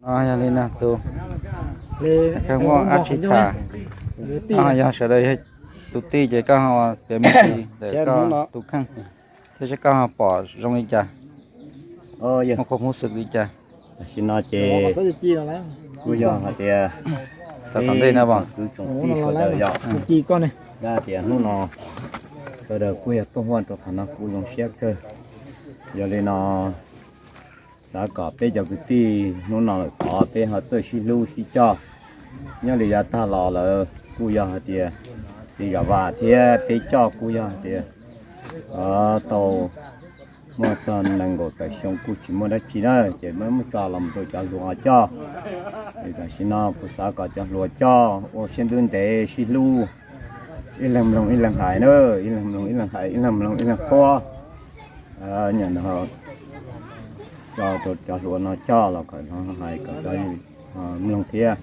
Yog li no tus, koj muaj dab tsi tham, yog sawv daws yog tus tij ces koj ho piav me ntsis ntawm koj tus kheej thiab seb koj ho pom zoo li cas, muaj qhuab hmub xwm li cas. Tam sim no ces kuj yog hais tias txog tom ntej no, kwv tsoom tij sawv daws yog, yog tias hnub no sawv daws kuj yog tuaj huaj rau qhov no kuj zoo siab kawg. Yog li no xav kom peb cov kwv tij hnub no lawm tod peb ho txawj sib hlub sib coj. Nyob li yav tag los lawm kuj yog hais tias txiv Zam Vam thiab peb coj kuj yog hais tias tau muaj txog nees nkaum tawm xyoo kuj tsis muaj dab tsi na, ces muab tso los mus rau cov hluas coj. Tam sim no kuv xav kom cov hluas coj ua siab ntev ntev sib hlub, ib leeg mloog ib leeg hais na, ib leeg mloog ib leeg hais, ib leeg mloog ib leeg qhuab. Nyob no tso rau cov hluas no coj los kom hais kom mloog thiab,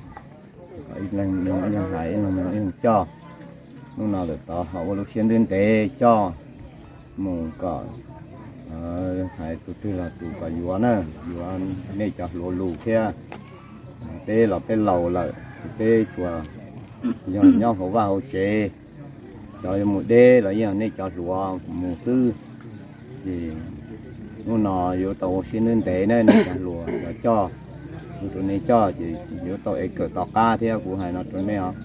kom ib leeg mloog ib leeg hais, ib leeg mloog ib leeg coj. Hnub no lawm tod ho ua lub siab ntev ntev coj mus kom hais tus twg los tus kom yuav na, yuav nej cov hluas lus thiab. Peb los peb laus lawm, peb tsuas yog nyob hauv vaj hauv tsev, cov yuav mus deb los yeej yog nej cov hluas mus xwb. Ces hnub no yuav tau ua siab ntev ntev na, nej cov hluas coj, kuv rau nej coj ces yuav tau ev kawm tom qab thiab kuv hais no rau nej os.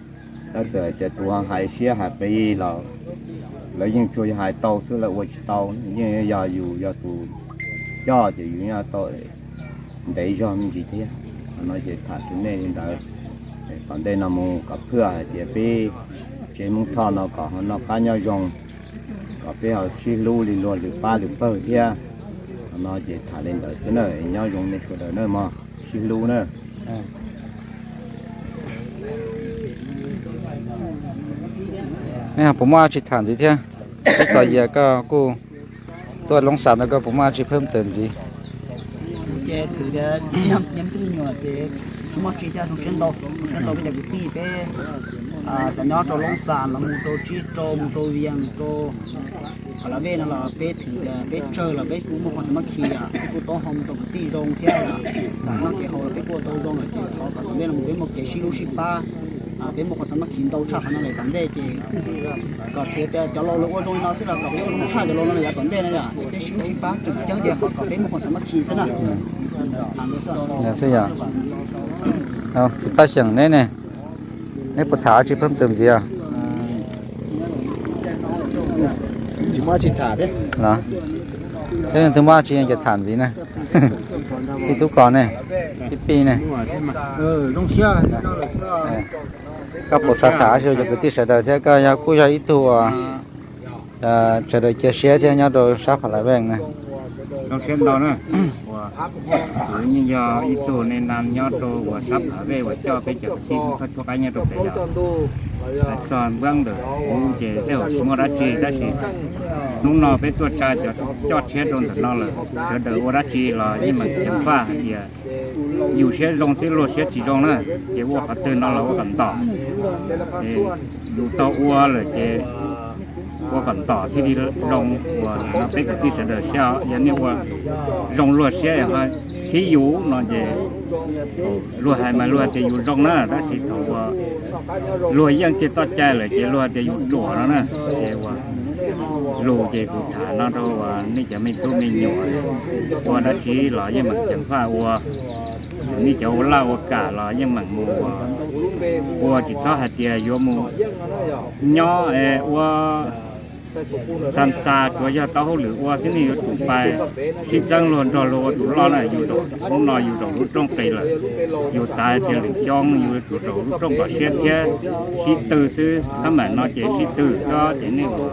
Tab txawm hais tias tus hais siab hais qis los lawv yeej tsuas yog hais tau xwb, lawv ua tsis tau, yeej yog yus yog tus coj ces yus yeej tau ntev zog me ntsis thiab. Qhov no ces tham rau nej li ntawd. Tom ntej no mus kom phwj hais tias peb tsev Hmoob Thoj no kom ho noj qab nyob zoo, kom peb ho sib hlub li luag lwm pab lwm pawg thiab. Qhov no ces tham li ntawd xwb na, nyob zoo nej sawv daws na mog, sib hlub na. Nej ho puas muaj dab tsi tham ntxiv thiab? Ib txom yias koj kuj tuaj Loob Xas ntawd, koj puas muaj dab tsi phab tawm ntxiv? Ces thwm tias me tub me nyuam ces tsis muaj tsi thiab, zoo siab ntau, zoo siab ntau peb cov kwv tij peb cov nyob rau Loob Xas los mus rau Tsib Rau, mus rau Vias, mus rau Pha La Vej no los peb thwm tias peb tsawg los peb kuj muaj qhov xav mab khi, peb kuj tau ho mus rau kwv tij zoo thiab, noj kev haus los peb kuj tau zoo lawm ces thov kom tom ntej no mus peb muaj kev sib hlub sib pab, peb muaj qhov xav mab khi ntau tshaj qhov no lawm tom ntej ces kom thiaj tias cov laus lawv ua zoo li no xwb los kom peb ua zoo tshaj cov laus no lawm yav tom ntej na yom, peb sib hlub sib pab tseem ceeb ces kom peb muaj qhov xav mab khi xwb na. Xwb yog. Txiv Paj Xyeem neb ne, neb puas tham dab tsi phab tawm ntxiv? Tsis muaj dab tsi tham thiab. Los, twb muaj dab tsi ces tham ntxiv na. Pib tub kos ne, pib pib ne. Koj puas xav tham dab tsi rau cov kwv tij sawv daws thiab koj yog kuj yog ib tug uas sawv daws cia siab thiab nyob rau sab Pha La Vej na? Zoo siab ntau na, uas kuv yeej yog ib tug neeg nyob rau uas sab Pha La Vej uas coj peb cov kwv tij thoob tshuab qab nyob rau pem yom. Hais txog npab ntawm kuv ces tej zaum tsis muaj dab tsi tab sis hnub no peb tuaj tsa cov coj tshiab rau ntawm no lawm, sawv daws ua dab tsi los yeej meem ceev faj hais tias yus siab zoo xwb luag siab tsis zoo na, ces ua qhov twg no los ua kom ntom. Yus tau ua lawm ces ua kom ntom thiaj li zoo, uas peb kwv tij sawv daws siab, yog nej ua zoo luag siab ho khib yus no ces luag hais mas luag tias yus zoo na, tab sis thaum uas luag yeej kiag txoj cai lawm ces luag tias yus ruam no na. Ces ua lus ces kuv tham no rau uas nej cov me tub me nyuam ua dab tsi los yeej meem ceev faj ua. Nej cov ua laj ua kam los yeej meem mus ua, ua tsis txhob hais tias yuav mus nyob ua xa xa tsuas yog tau hauj lwm ua xwb, nej yuav tsum pais sib txeeb luag nrog luag ua tus loj na. Yus zaum hnub no yus zaum lub rooj qis lawm, yus xav hais tias lwm xyoo yus yuav tsum zaum lub rooj kom siab thiab sib tw xwb. Tab mam no ces sib tw xwb ces nej ua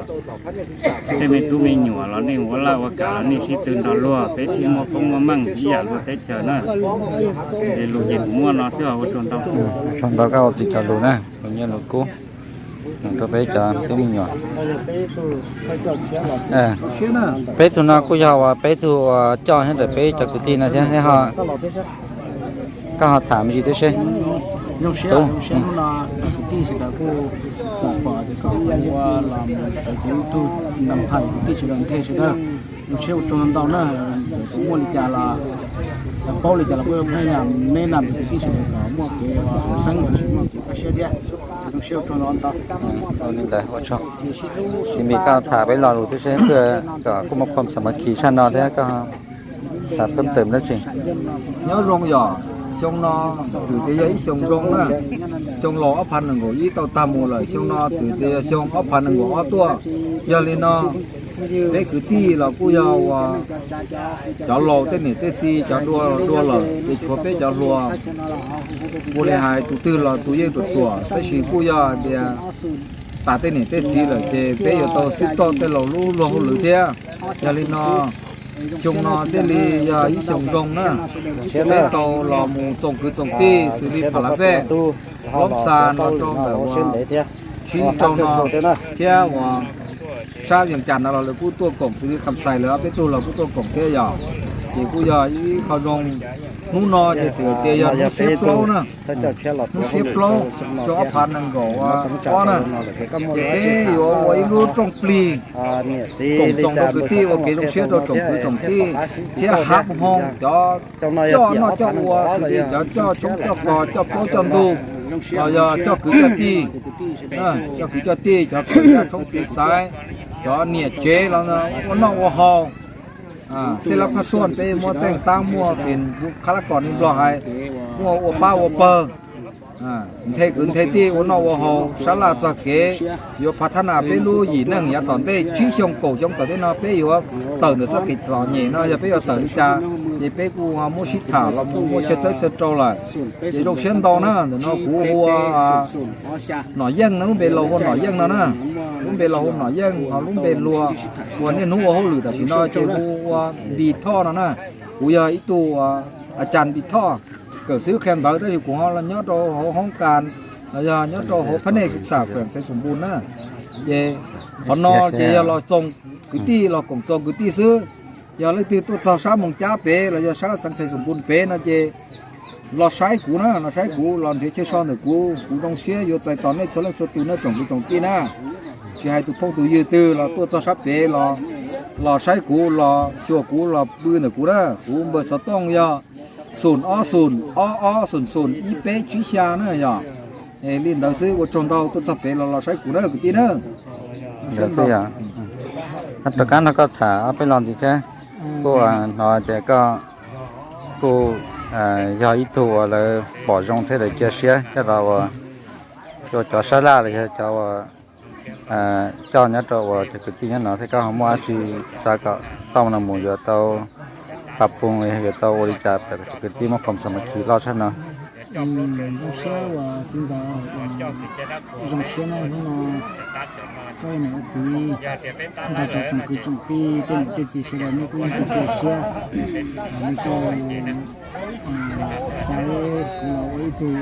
tej me tub me nyuam los nej ua laj ua kam los nej sib tw nrog luag, peb thiaj muaj koob muaj meej ib yam luag teb chaws na. Ces lus ces kuv muaj no xwb os, ua tsaug ntau. Tsaug ntau koj ua txiv cov lus na, lus nyiaj lus kub rau peb cov tub me nyuam. Peb tug no kuj yog uas peb tug uas coj nyob ntawm peb cov kwv tij no thiab, koj ho tham me ntsis thiab seb. Zoo siab, zoo siab hnub no cov kwv tij sawv daws kuj xav pom tias kom ua los mus sawv cev ib tug nab phaj kwv tij sawv daws nthe sawv daws. Zoo siab ua tsaug ntau na, kuv muaj li cas los Paub li cas los kuj pheej nab nam kwv tij sawv daws kom muaj kev haum xeeb los sis muaj kev kaj siab thiab. Zoo siab ua tsaug ntau ntau. Ua tsaug. Tiv Mis, koj tham peb lo lus tib si kom kuj muaj khuam xa ma khi tshaj no thiab, koj xav phab tawm dab tsi? Nyob zoo yom, xyoo no twb tias yog ib xyoo zoo na. Xyoo laus ob phav nees nkaum ib tau tag mus lawm, xyoo no twb tias yog xyoo ob phav nees nkaum ob tuaj. Yog li no, peb kwv tij los kuj yog uas cov laus tej niam tej txiv cov dua dua lawm ces tshuav peb cov hluas. Ua li hais tus twg los tus yeej ruam ruam, tab sis kuj yog tias tas tej niam tej txiv lawm ces peb yuav tau xib toj tej laus lub luag hauj lwm thiab. Yog li no, xyoo no thiaj li yog ib xyoo zoo na. Peb tau los mus txoos kwv txoos tij xws li Pha La Vej, Loob Xa no rau ntawm uas sib rau no thiab uas sab Vias Cas no los lawv kuj tuaj koom xws li Kham Xais lawv ob peb tug los kuj tuaj koom thiab yom. Ces kuj yog ib qho zoo. Hnub no ces twb tias yog hnub xiab plaub na, hnub xiab plaub xyoo ob phav nees nkaum ob na. Ces peb yuav ua ib lub rooj plig koom txoos rau kwv tij ua kev zoo siab rau tsoom kwv tsoom tij thiab hab hoo cov coj noj coj ua xws li cov coj tshoob coj kos coj plaub coj ntug los yog coj kwv coj tij, coj kwv coj tij cov kwv tij tshoob txiv xaiv, cov niam tsev los ua noj ua haus. Tej lab phaj xuaj peb muab teej tab muaj pes khab lab kos li Nplog hais, muaj ua pab ua pawg, nthe kwv nthe tij ua noj ua haus sab laj txog kev yuav phav thab nas peb lub yim neej yav tom ntej tsib xyoo kaum xyoo tom ntej no peb yuav tawm ntawm txoj kev txom nyem no yog peb yuav tawm li cas, ces peb kuj muab sib tham los mus muaj chaw txawb chaw rau lawm. Ces zoo siab ntau na, ntawm no kuv hu ua Nom Yeej no, lub npe laus hu ua Nom Yeej no na. Lub npe laus hu ua Nom Yeej, ho lub npe luag uas niaj hnub ua hauj lwm tam sim no ces hu ua Npis Thoj no na. Kuv yog ib tug a cas Npis Thoj, kawm xib hwb qhia ntawv tab sis kuv ho los nyob rau hauv hoob kas los yog nyob rau hauv phab nej xwb xam feem xaiv xum npus na. Ces qhov no ces yog los txoos kwv tij, los koom txoos kwv tij xwb. Yog leej twg tuaj txog sab Moos Cab pem los yog sab xeev xaiv xum npus pem no ces los saib kuv na, los saib kuv, los nrhiav chaw so ntawm kuv. Kuv zoo siab yuav txais tos nej txhua leej txhua tus nej tsoom kwv tsoom tij na. Tsis hais tus phooj tus ywg twg los tuaj txog sab pem los, los saib kuv, los xyuas kuv, los pw ntawm kuv na. Kuv npawb xov tooj yog xum ob xum ob ob xum xum ib peb tsib xya na yog. Li ntawd xwb, ua tsaug ntau, tuaj txog pem los los saib kuv na kwv tij na. Rov qab no koj tham ob peb lo ntxiv thiab. Kuj hnov tias koj kuj yog ib tug uas lawv pom zoo thiab lawv cia siab coj los ua rau cov sab laj los yog cov uas coj nyob rau uas cov kwv tij nyob no thiab, koj ho muaj dab tsi xav kom tau no mus yuav tau pab pug los yog yuav tau ua li cas kom cov kwv tij muaj khuam xa ma khi loj tshaj no? Zoo siab uas txiv ntxawm, zoo siab na hnub no koj ua niam ua txiv nrog rau tsoom kwv tsoom tij tej niam tej txiv sawv daws nej kuj yeej cia siab, nej kuj xaiv kuv los ua ib tug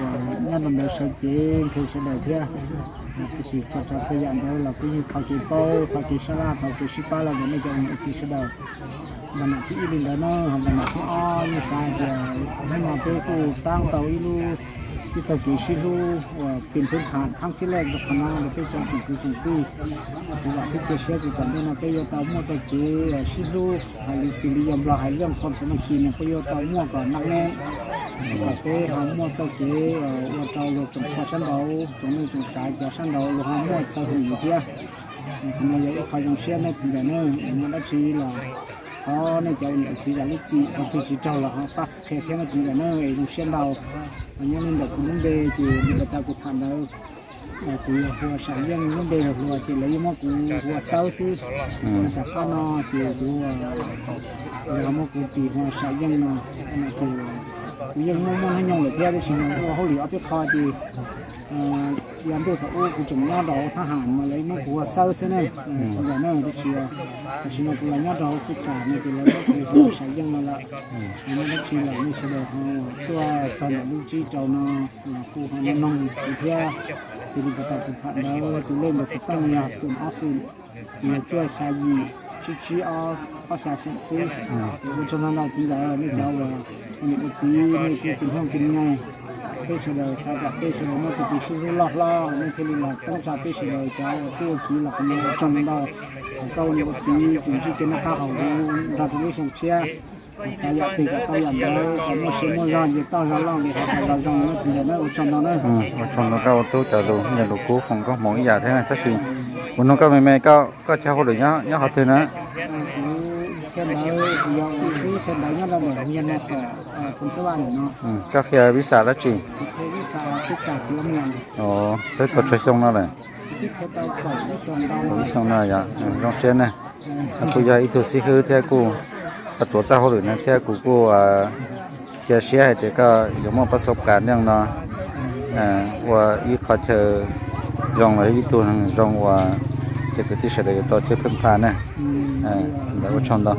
nyob rau ntawd sawv cev nrhiav sawv daws thiab. Tiam sis txhua tsav txhua yam ntawd los kuj yeej thov kev paub, thov kev sab laj, thov kev sib pab los ntawm nej cov ua niam ua txiv sawv daws. Npam nam thib ib li ntawd na, ho npam nam thib ob yeej xav hais tias hnub no peb kuj tab tau ib lub, ib txoj kev sib hlub uas pin phub tham thaab txib lej rau qhov no rau peb cov tsoom kwv tsoom tij. Kuv vam thiab cia siab tias tom ntej no peb yuav tau muaj txoj kev sib hlub hais li xws li yog Nplog hais yeej khuam xa ma khi no peb yuav tau muaj kom nam ne, kom peb ho muaj txoj kev ua rau luag tsoom phuaj sab nraud, tsoom neej tsoom tsav cov sab nraud luag ho muaj txawj hwm thiab. Qhov no yog ib qho zoo siab nej txiv ntxawm ne, muaj dab tsi los thov nej cov ua niam ua txiv zam lub txim, qhov twg tsis raug los ho pab qhia thiab nej txiv ntxawm ne, zoo siab ntau. Nyob li ntawm kuv lub npe ces li uas tau kuv tham ntawd, kuv yog hu ua Sam Yeej, lub npe hluas hluas ces lawv yeej muab kuv hu ua Xawb xwb. Rau qhov no ces kuv, lawv ho muab kuv tis hu ua Sam Yeej no. Ces kuv yeej muaj muaj hnub nyoog lawm thiab, tab sis mas ua hauj lwm ob peb qho ces yav ntuj thaum ub kuv tseem nyob rau hauv thab ham mas lawv muab kuv hu ua Xawb xwb ne, txiv ntxawm ne, tab sis tam sim no kuv los nyob rau hauv xwb xam no ces lawv muab kuv hu ua Sam Yeej no lawm. Muaj dab tsi los nej sawv daws ho tuaj txog ntawm lub tsib rau no los kuj ho noog kuv thiab. Xws li kuv tau kuv tham ntawd tus lej ntawm xov tooj yog xoom ob xoom, ces yog cuaj xya yim tsib tsib ob xya xoom xwb. Ua tsaug ntau ntau txiv ntxawm, nej cov uas ua niam ua txiv nej kuj tus hlub tus nyab, peb sawv daws xav kom peb sawv daws muaj txoj kev sib hlub loj hlob nej thiaj li los toob tsa peb sawv daws cov uas tub ua kiv los qhov no. Ua tsaug ntau ntau, koj ua niam ua txiv tus ntsib kev noj qab haus huv nrog rau lub xyoo tshiab. Xav yam twg kom tau yam ntawd, qhov muaj siab muaj zog ces tau zog lauj, li hais kom zoo zoo na txiv yawm na, ua tsaug ntau na. Ua tsaug ntau koj ua tub cov lus, yog lus kub foom koob hmoov ib yam thiab na, tab sis kuv nug koj me me, koj chaw hauj lwm nyob qhov twg na? Kuv chaw ntawd kuv yog ua xib chaw ntawd nyob rau ntawm Nyiag Naj Xom, Phoos Xab Vaj no. Koj qhia vis xas dab tsi? Vis xas xib xas kilomev. Twb tau tsawg xyoo no lawm? Ib xyoo no yog zoo siab ne. Kuj yog ib tug xib hwb thiab kuj tuav txoj hauj lwm no thiab kuv kuj cia siab hais tias koj yuav muaj pab xauj kas neej no ua ib qho chaw zoo los ib tug neeg zoo uas cov kwv tij sawv daws yuav tau thiab pheej pha ne. Ntawd ua tsaug ntau.